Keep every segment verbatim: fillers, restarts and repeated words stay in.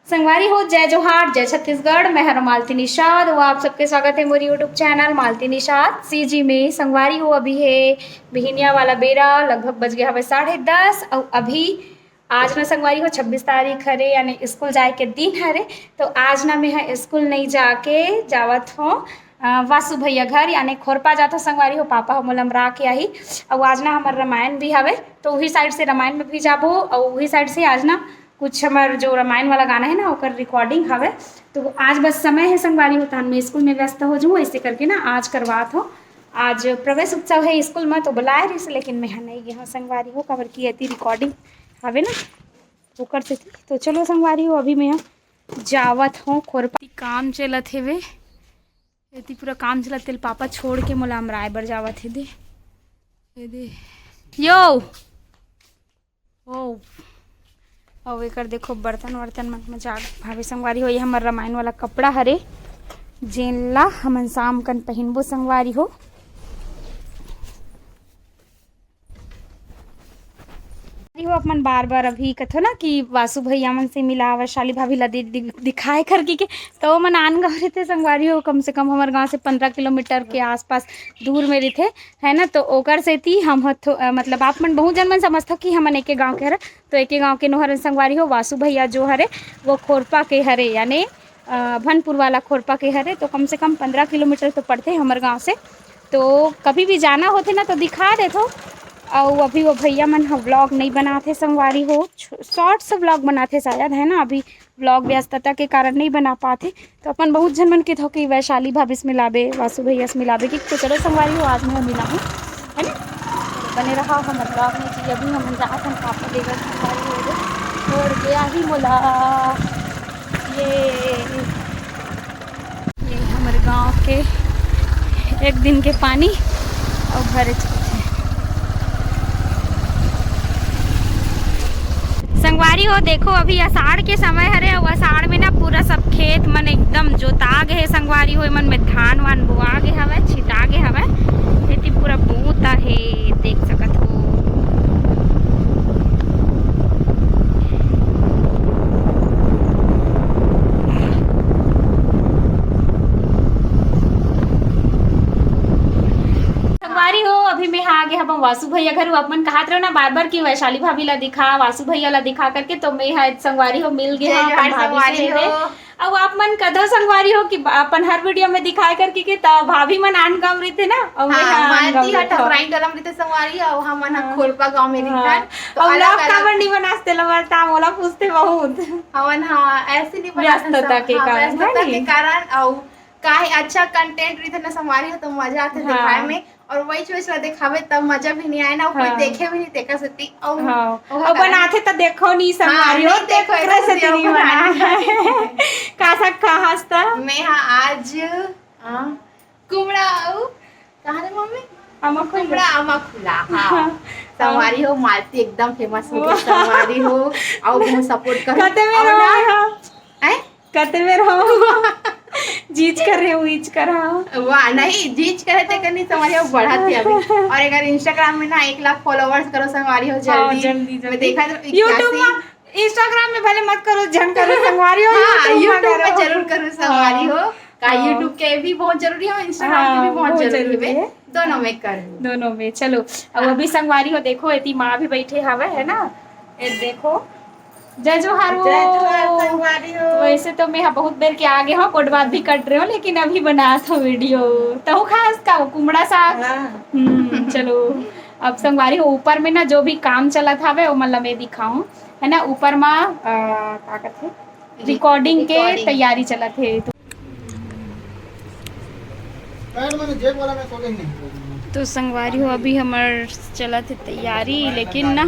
संगवारी हो, जय जोहार, जय छत्तीसगढ़। मैं हर मालती निषाद, वो आप सबके स्वागत है मोर YouTube channel Malti Nishad CG में। संगवारी हो, अभी है बिहिनिया वाला बेरा, लगभग बज गया हवे साढ़े दस। और अभी आज ना संगवारी हो, छब्बीस तारीख हरे, यानी स्कूल जाए के दिन हरे। तो आज ना मैं ह स्कूल नहीं जाके जावत हो अ, वासु भैया घर, यानी खोरपा जात हो संगवारी हो। पापा हो मोला अमरा के आही। और आज ना हमर रामायण भी हवे, तो वही साइड से रामायण में भी जाबो, और वही साइड से आज ना कुछ हमर जो रामायण वाला गाना है ना, ओकर रिकॉर्डिंग हवे। तो आज बस समय है संगवारी हो, तान मैं स्कूल में व्यस्त हो जाऊँ, ऐसे करके ना आज करवात हो। आज प्रवेश उत्सव है स्कूल में, तो बुलाए रहिस, लेकिन मैं ह नहीं गे हूँ संगवारी हो, काबर की एती रिकॉर्डिंग हवे ना, ओकर से। तो चलो संगवारी हो, अभी मैं ह जावत हूँ खोरपा। काम चलत हेवे, एती पूरा काम चलत, तेल पापा छोड़ के मोला अमराए बर जावत हे दे। ये दे। यो। ओ। अउ एकर देखो बर्तन वर्तन मन मजाक भावे संगवारी हो। ये हमर रामायण वाला कपड़ा हरे, जेन ला हमन शाम कन पहिनबो संगवारी हो। संगवारी हो, अपन बार बार अभी कथो ना कि वासु भैया मन से मिला, वैशाली भाभी ला दि-, दि-, दिखाए करके के, तो वो मन आन गाँव रहते संगवारी हो, कम से कम हमर गाँव से पंद्रह किलोमीटर के आसपास दूर में रहते, है ना। तो ओकर सेती हम ह थो-, अ, मतलब आप मन बहुत जन मन समझथो कि हमन एके गाँव के हरे, तो एके गाँव के नोहर संगवारी हो। वासु भैया जो हरे वो खोरपा के हरे, यानी अ, भनपुर वाला खोरपा के हरे, तो कम से कम पंद्रह किलोमीटर तो पड़थे हमर गाँव से। तो कभी भी जाना होथे ना तो दिखा देथो। अउ अभी वो भैया मन ह व्लॉग नहीं बनाथे संगवारी हो, छ-, शॉर्ट्स व्लॉग बनाथे शायद, है ना। अभी व्लॉग व्यस्तता के कारण नहीं बना पाथे। तो अपन बहुत झन मन के थो कि वैशाली भाभी से मिलाबे, वासु भैया से मिलाबे, कि तो चलो संगवारी हो, आज मैं मिला हूँ, है ना। बने रहा हमर व्लॉग में कि अभी हम जात हन पापा देवर संगवारी हो गए, छोड़ के आही मोला। ये, ये हमर गांव के एक दिन के पानी अउ घरे चलथे। संगवारी हो, देखो, अभी अषाढ़ के समय हरे अउ अषाढ़ में ना पूरा सब खेत मन एकदम जोता गे हे संगवारी हो। एमन में धान वान बोआ गे हवय, छिता गे हवय, एती पूरा बूता हे, देख सकत हो। संगवारी हो, अभी मैं हा आगे हबं वासु भैया घर। वो अपन कहत रहो ना बार बार कि वैशाली भाभी ला दिखा, वासु भैया ला दिखा करके, तो मैं हा संगवारी हो मिल गे जय हंव अपन जोहार भाभी संगवारी से हो। मिले। अब आप मन कदो संगवारी हो कि बा-, अपन हर वीडियो में दिखाए करके के, त भाभी मन आन गाँव रहिथे ना, अउ मैं हाँ, हा आन मालती गाँव हा रहिथव। ठकुराइन टोला में रहिथे संगवारी, अउ हमन हा हाँ। खोरपा गाँव में हाँ। रहिथन। तो अउ अलग-अलग काबर नहीं बनास तेला बता, मोला पूछथे बहुत। हमन हा ऐसे नहीं बनाथन व्यस्तता सब, के हाँ, कारण, व्यस्तता है के नी? कारण, अउ काहे अच्छा content रहिथे ना संगवारी हो, तो मजा आथे हाँ। दिखाए में। और वही चीज ला दिखावे तब मजा भी नहीं आए ना, कोई हाँ। देखे भी नहीं, तेकर सेती। अउ हाँ। ओकर अउ कारण बनाथे त देखो नहीं हाँ, संगवारी हो, नहीं देखो, तेकरे एकदम सेती से नहीं ओकर बना। कारण। का साग खाहस त? मैं हा आज, आ, कुमड़ा अउ, कहाँ रे मम्मी? अमकुल्ला। कुमड़ा अमकुल्ला, हाँ। हाँ। संगवारी हो, मालती एकदम famous हो गई, वाह। संगवारी हो, अउ बहुत support करो। कते में अउ रहो ना, हाँ? हैं? कते में रहो? जीज कर रहे हो, ईज कर, हाँ। वाह, नहीं, जीज करे ते करनी संगवारी हो बढ़त है अभी। और अगर Instagram में ना एक लाख followers करो संगवारी हो हाँ, जल्दी। जल्दी, मैं जल्दी। देखा तो YouTube इक्यासी में, Instagram में भले मत करो, झन करो संगवारी हो, हाँ, YouTube में YouTube में करो। जरूर करो संगवारी हाँ। हो। का हाँ। YouTube के भी बहुत जरूरी हो, Instagram के भी हाँ, बहुत बहुत जरूरी जरूरी है। है। दोनों में करो। दोनों में, चलो। अब हाँ। अभी संगवारी हो, देखो, एती माँ भी बैठे हवे, है ना? ये देखो, जय जोहार हो। जय जोहार संगवारी हो। वैसे तो मैं हा बहुत बेर के आगे हूँ, गोठ बात भी कट रहे हो, लेकिन अभी बनात हो वीडियो। तहु खास का हो, कुमड़ा साग? हाँ। हम्म, चलो। अब संगवारी हो, ऊपर में ना जो भी काम चलत हवे, ओमन ला मैं दिखाऊं, है ना? ऊपर मा, अ, का कहथे? रिकॉर्डिंग के रिकॉर्डिंग। तैयारी चलत हे। तो पैंट मैंने जेब वाला में खोले ही नहीं। तो संगवारी हो, अभी हमर चलत हे तैयारी, लेकिन ना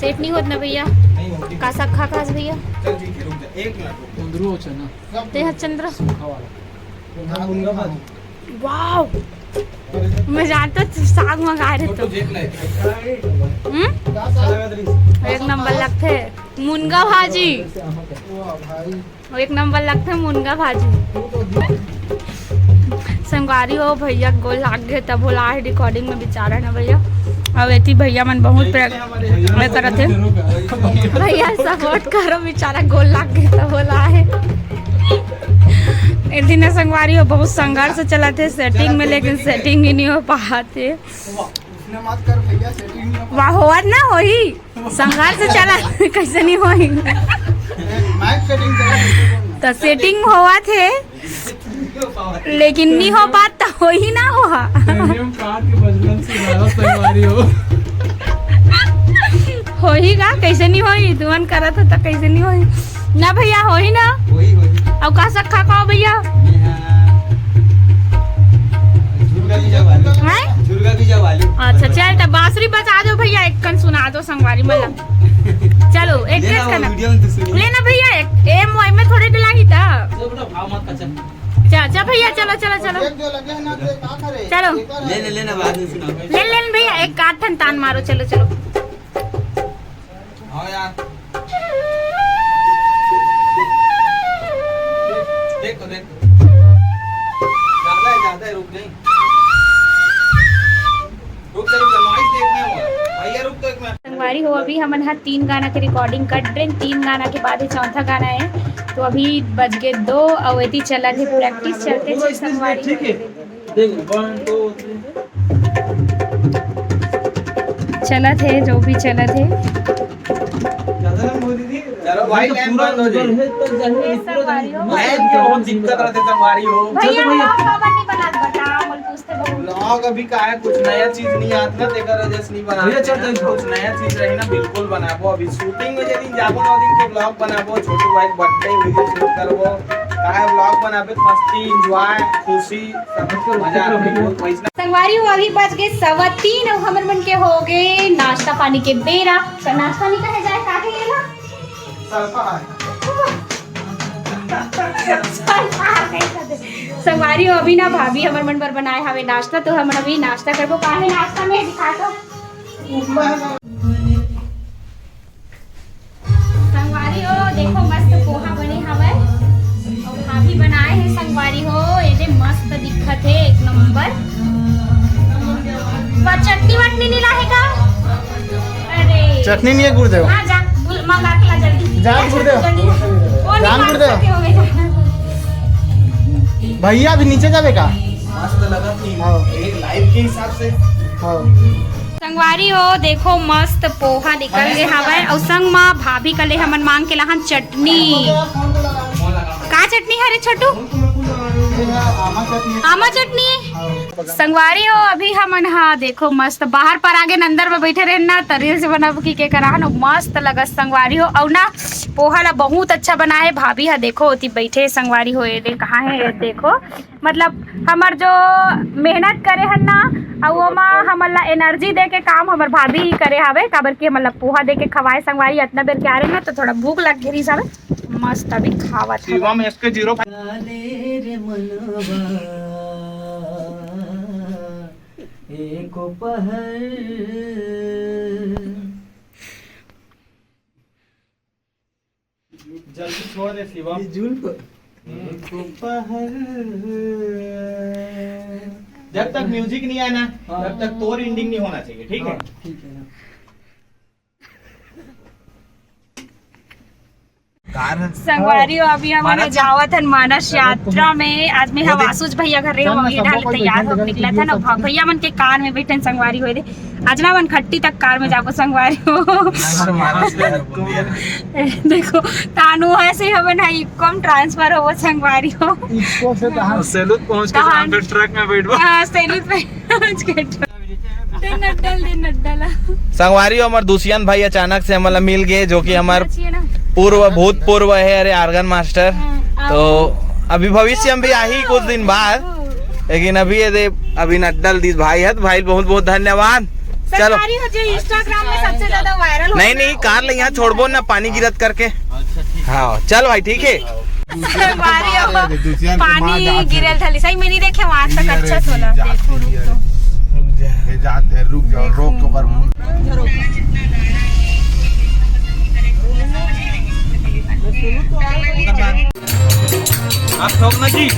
सेट नहीं होत ना भैया। नहीं होती। का साग खा खास भैया? चल ठीक है, रुक जा, एक मिनट रुक जा। कुंदरू हो चना। सब ते ह चंद्र। सूखा वाला। हाँ, मुनगा भाजी। वाओ, मैं जानता हूँ साग मंगा रहे तो। जेब लाए। हम्म? एक नंबर लगथे मुनगा भाजी। वाह भाई। एक नंबर लगथे मुनगा भाजी। संगवारी हो, भैया गोल लाग गे तब बोला है रिकॉर्डिंग में बेचारा ना भैया। अब एती भैया मन बहुत प्र-, ये करत हे। भैया सपोर्ट करो, बेचारा गोल लाग गे तब बोला है। संगवारी हो, बहुत संघर्ष से चलत हे सेटिंग में, लेकिन सेटिंग ही नहीं हो पात हे। उसने मत कर भैया, सेटिंग नहीं हो पात। वाह, होवत ना होही, संघर्ष से चला कैसे नहीं होही। माइक सेटिंग चला। तो सेटिंग होवत हे, लेकिन नहीं हो पात तो होही ना होहा। प्रीमियम कार के बजरंग से ज्यादा संगवारी हो। होही का, कैसे नहीं होही? तुमन करत हो तो कैसे नहीं होही? ना भैया, होही ना। होही, होही। अब का सक्खा खाओ भैया? झुरगा बीजा वाली। हैं? झुरगा बीजा वाली। अच्छा, चल, तब बांसुरी बजा दो भैया, एक कन सुना दो संगवारी, मतलब। चलो, एक लेना, वो कन। वीडियो में तो सुनिए। लेना भैया, एक एम वाई में थोड़े डलाही था। चलो, भाव मत कचा। चा, चा भैया, चलो, चलो, चलो। एक जो लगे हैं ना, तो का करे? चलो। लेना, लेना, बाद में सुनाओ। ले, ले भैया, एक आध ठन तान मारो, चलो, चलो। हाँ यार। देखो, देखो। ज्यादा है, ज्यादा है, रुक जाए। रुक जा, रुक जा, नॉइज देखना है वो। भैया, रुक तो एक मिनट। संगवारी हो, अभी हमन ह तीन गाना के रिकॉर्डिंग कर रहे हैं, तीन गाना के बाद ये चौथा गाना है। तो अभी बज गए दो, और एती चलत है प्रैक्टिस, चलते थे संगवारी। ठीक है, देखो, वन, टू, थ्री। चलत है, जो भी चलत है। चलो भाई, लाइन बंद हो जाए। ये संगवारी हो। लाइन के बहुत दिक्कत रहते संगवारी हो। भैया, चलो भैया। Vlog काबर नहीं बनात, बता, बोल पूछते बहुत। Vlog अभी का है, कुछ नया चीज नहीं आत ना, तेकर वजह से नहीं बना भैया, रहे चल, हैं। चल, चल। कुछ नया चीज रही ना, बिल्कुल बनाबो। अभी शूटिंग में जे दिन जाबो, नौ दिन के vlog बनाबो, छोटू भाई के birthday video shoot करबो। काहे vlog बनाबे, मस्ती, enjoy, खुशी, सब मजा आवे। वैसना संगवारी हो, अभी बज गए सवा तीन और हमर मन के हो गए नाश्ता पानी के बेरा। तो नाश्ता नहीं कहे जाए, का कहे ला? सल्फा है। संगवारी हो, अभी ना भाभी हमर मन बर बनाए हवे नाश्ता, तो हमन अभी नाश्ता करबो। का है नाश्ता में, दिखा तो। संगवारी हो, देखो मस्त पोहा बने हवय। अउ भाभी बनाए हे संगवारी हो, एदे मस्त दिखत हे, एक नंबर। चटनी वटनी नहीं लाहे का? अरे। चटनी नहीं है गुरुदेव। हाँ, जा, बुल-, मंगा के ला जल्दी। जा गुरुदेव। जल्दी। वो नहीं जा मांग गुरुदेव। सके होंगे, जा। भैया अभी नीचे जावे का? मस्त लगा थी। हाँ। एक लाइव के हिसाब से। हाँ। संगवारी हो, देखो मस्त पोहा निकल गे हवय, अउ संग मा भाभी कले हमन मांग के लाहन चटनी। का चटनी हरे छोटू? आमा चटनी। आमा चटनी। संगवारी हो, अभी हमन हा देखो मस्त बाहर पर आगे अंदर में बैठे रहन ना, त reels बनाबो की के कराहन, मस्त लगत संगवारी हो। अउ ना पोहा ला बहुत अच्छा बनाए भाभी हा, देखो ओती बैठे संगवारी हो, ये दे कहाँ है, ये देखो। मतलब हमर जो मेहनत करे हन ना, अउ ओमा हमन ला energy दे के काम हमर भाभी ही करे हावे, काबर कि हमन ला पोहा दे के खवाए संगवारी। अतना बेर के आ रहे ना, तो थोड़ा भूख लग गे रिहिस हावे, मस्त अभी खावत हवे। शिवम एस के जीरो फाइव। काले रे मनवा, एको पहर। जल्दी छोड़ दे शिवम। ये जुल्फ। हम्म। दोपहर। जब तक music नहीं आए ना, हाँ। तब तक तोर ending नहीं होना चाहिए, ठीक है? हाँ, ठीक है। संगवारी हो, अभी हमन जावत हन मानस यात्रा में। आज में हम आसुस भैया घर रहे, वही डाल तैयार हो निकलत हन। भैया मन के कार में बैठन संगवारी हो दे। आज ना मन खट्टी तक कार में जाबो संगवारी हो। देखो, तानू ऐसे हमन हा इक्को में transfer होबो संगवारी हो। इक्को से कहाँ? सैलूत पहुँच के कहाँ? जहाँ पे ट्रक में बैठबो। हाँ, सैलूत पे पहुँच के ट्रक। दे नड्डल, दे नड्डल। संगवारी हो, हमर दुष्यंत भाई अचानक से हमन ला मिल गए, जो कि हमर पूर्व, भूतपूर्व है, अरे, organ master। हाँ, तो अभी भविष्य में भी आही कुछ दिन बाद। लेकिन अभी ये दे, अभी नड्डल दिस भाई है, तो भाई बहुत बहुत धन्यवाद। चलो। संगवारी हो, जो Instagram में सबसे ज्यादा viral हो नहीं, नहीं, कार ले यहाँ छोड़बो ना, पानी गिरत करके। अच्छा, ठीक। हाँ, चल भाई, ठीक है। संगवारी हो, पानी गिरल थली, सही में नहीं देखे, वहां तक अच्छा सोला। देखो, रुक तो। ये जाते हैं, रुक जाओ, रोक के ऊपर। आप ठोक ना जी।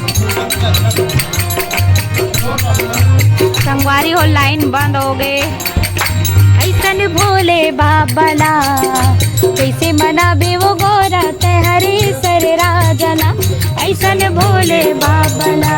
संगवारी हो, लाइन बंद हो गए। ऐसन भोले बाबा ला कैसे मनाबे वो गोरा ते हरे सर राजना। ऐसन भोले बाबा ला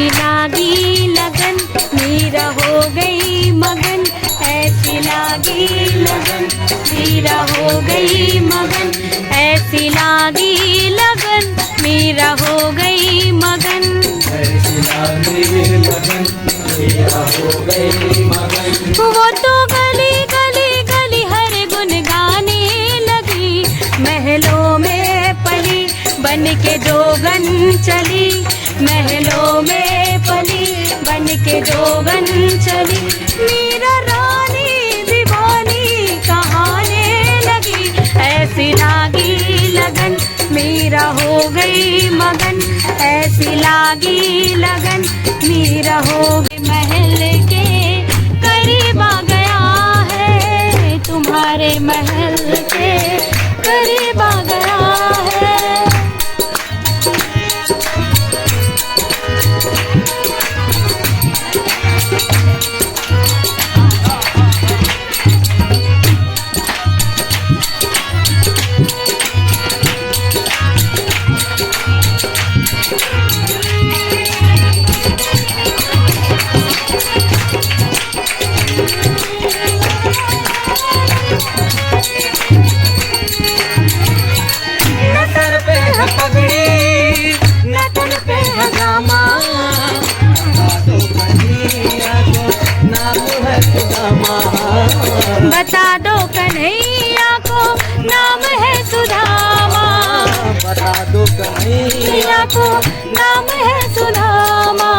लागी लगन, मीरा हो गई मगन। ऐसी लागी लगन, मीरा हो गई मगन। ऐसी लागी लगन, मीरा हो गई मगन। ऐसी लागी लगन, मीरा हो गई मगन। वो तो गली गली गली हर गुन गाने लगी, महलों में पली बन के जोगन चली, महलों में पली बन के जोगन चली। मीरा रानी दीवानी कहाने लगी, ऐसी लागी लगन, मीरा हो गई मगन। ऐसी लागी लगन, मीरा हो गई। महल के करीब आ गया है, तुम्हारे महल के करीब आ गया है। न सर पे है पगड़ी, न तन पे है जामा, बता दो कन्हैया को, नाम है सुदामा। बता दो कन्हैया को, नाम है सुदामा। बता दो कन्हैया को, नाम है सुदामा।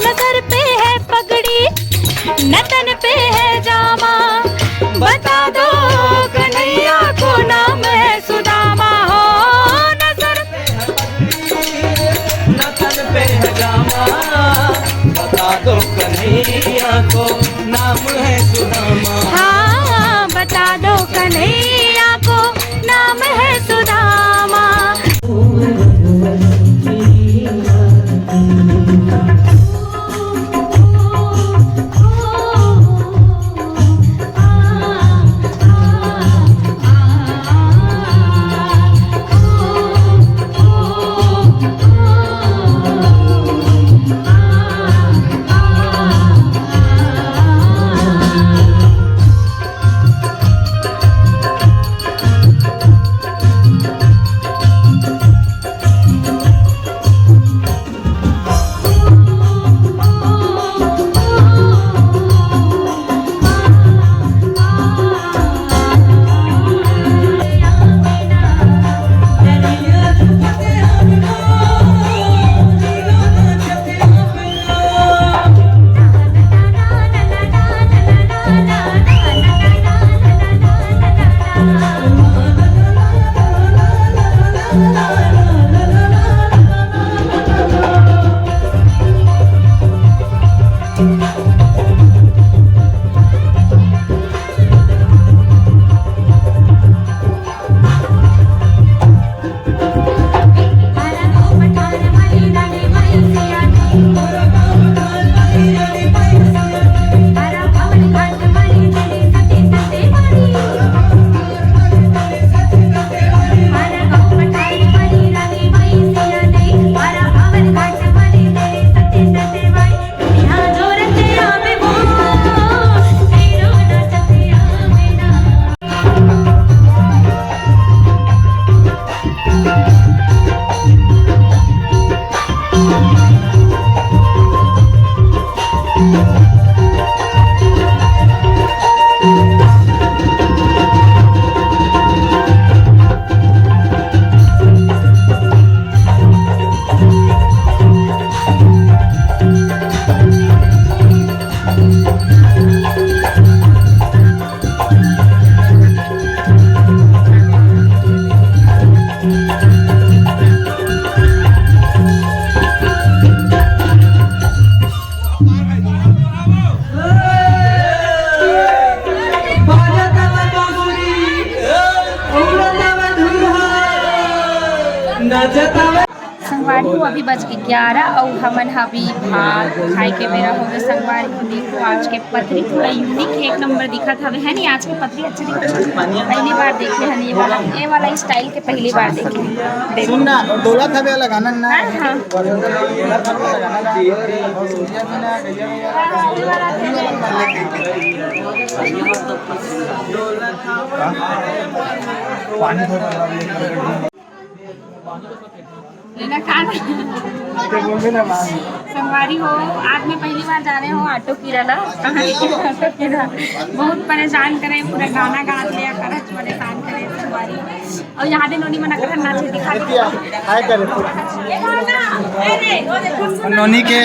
न सर पे है पगड़ी, न तन पे है जामा, बता दो कन्हैया को, नाम है सुदामा। हो, न सर पे है पगड़ी, न तन पे है जामा, बता दो कन्हैया को, नाम है सुदामा। हाँ, बता दो कन्हैया को, नाम है सुदामा। वो अभी बज के ग्यारह अउ हमन ह अभी भात खाए के बेरा होगे संगवारी हो। देखो आज के पतरी पूरा यूनिक एक नंबर दिखत हवे, है नी? आज के पतरी अच्छा दिखत हवे, पहली बार देखे हन ये वाला, ये वाला स्टाइल के पहली बार देखे। देखो। सुन ना, डोला था वाला गाना ना। हाँ, हाँ। पानी थोड़ा लेना खाना। संगवारी हो, आज मैं पहली बार जा रहे हो ऑटो किराना। ऑटो किराना बहुत परेशान करे, पूरा गाना गात ले करत परेशान करे संगवारी। अउ यहाँ दे नोनी मन अकरहा नाचे दिखा दे। हाय करे। नोनी के